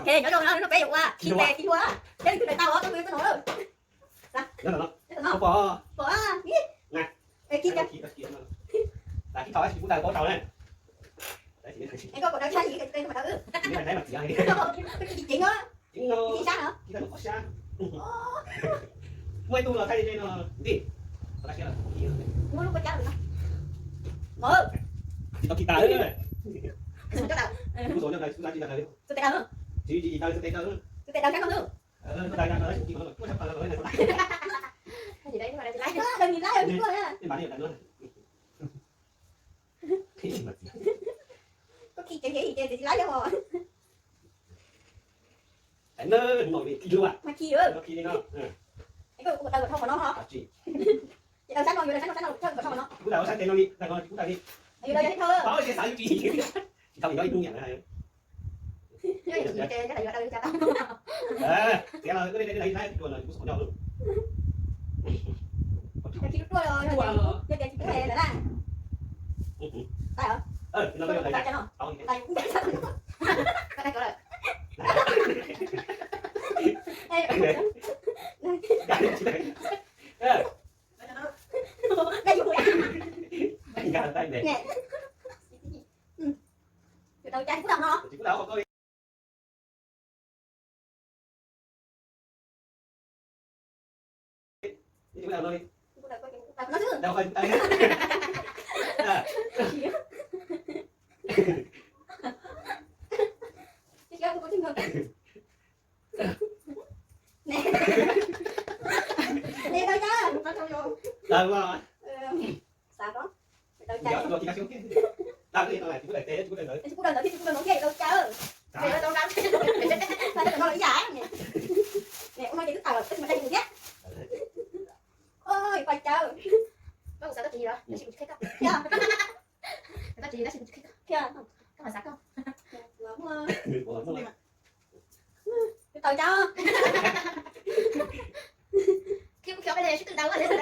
Nyob zoo no, peb yuav ua khi tes khi hlua, yog leej twg daws tau os, tau tus yuav tau nov. Pom, pom, khi tau, tsis pub daws paub tau na. Es koj kom daws tshaj yim, koj tsis daws mas daws. Ceev no, ceev sab no. Muaj ib tug los thaij no, ntij. Muaj lub kua cab no. Tsis tau khi tas. Tsis tau khi tas. Tsis, tsis, tsis daws, tsis daws. Koj khi ceev ceev ces tsis laib os. Mas khi, khi no. Koj daws kom dhau qhov no ho. Ces daws sab no, yuav daws sab no, sab no, sab no, sab no. Kuv daws sab tes no li, daws no kuv daws li. Yuav daws yog thawj. Tsis xav yuav tsis. Tsis tau li nyob ib tug niam na. Txiav los koj li daws sab no, kuv xav nyob. Khi ruaj ruaj los yog tias tsis pub daws lawm na. Tau os. Tau os. Tau cai kuv daws no. Tsis pub daws ntawd thiab tsis pub daws ntawd thiab tsis pub daws ntawd thiab tsis pub daws ntawd thiab. Ua no ces twb tawm lawm, koj tsis mus daig yus thiab. Oj, pais caw. Koj xav tau tsis los, tab sis kuv tsis qhia koj. Tau tsis, tab sis kuv tsis qhia koj. Koj mas xav koj. Twb tawm caw. Khi kuv khiav pais li sib tw ntawd, xav na.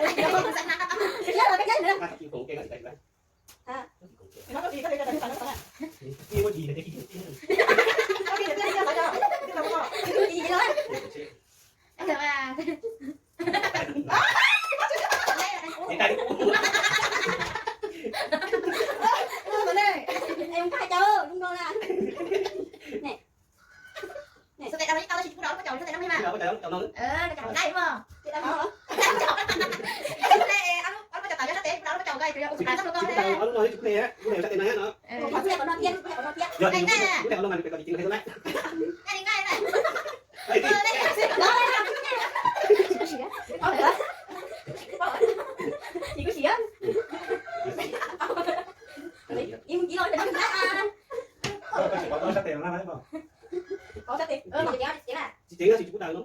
Tsis ceev, tsis pub daws no.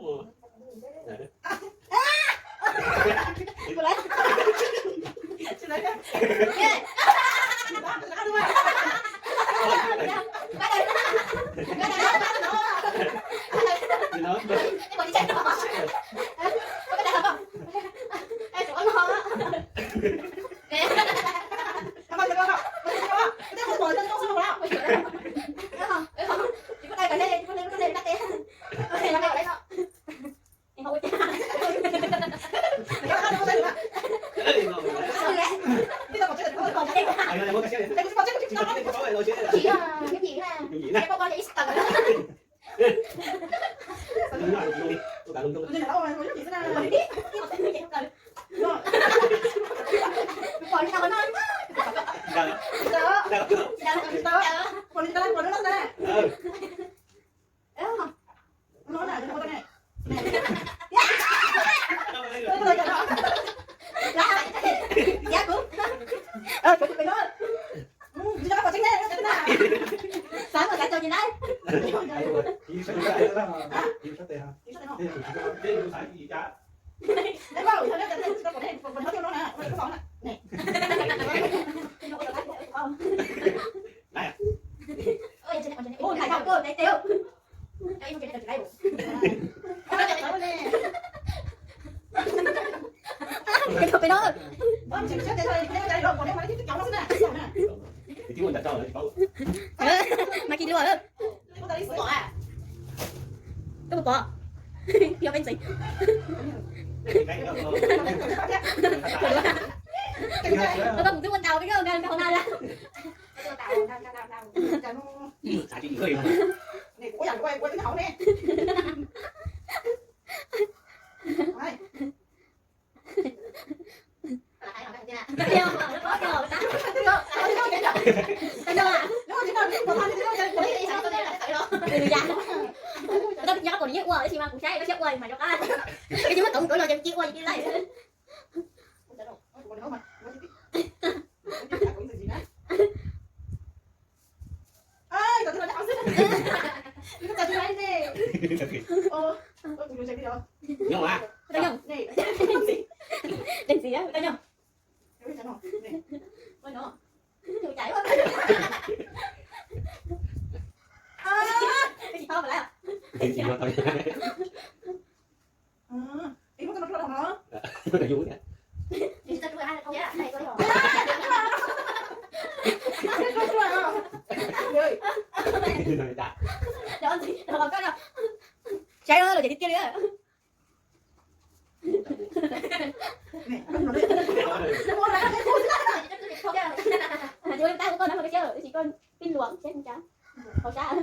Mas khi lua. Koj puas pom? Yog peb ntxeev. Koj mus twb ua ntau peb nkaus nkaus na. Koj pom nyab ua tab sis mas kuv saib koj siab ua mas rov qab. Koj tsis muab tau kuv los ces kuv cia ua li lawm. Saib los ces tiag tiag li. Ua li tab ua koj nab, koj siab lawm tab sis koj pib luam siab tsis cas hauv sab.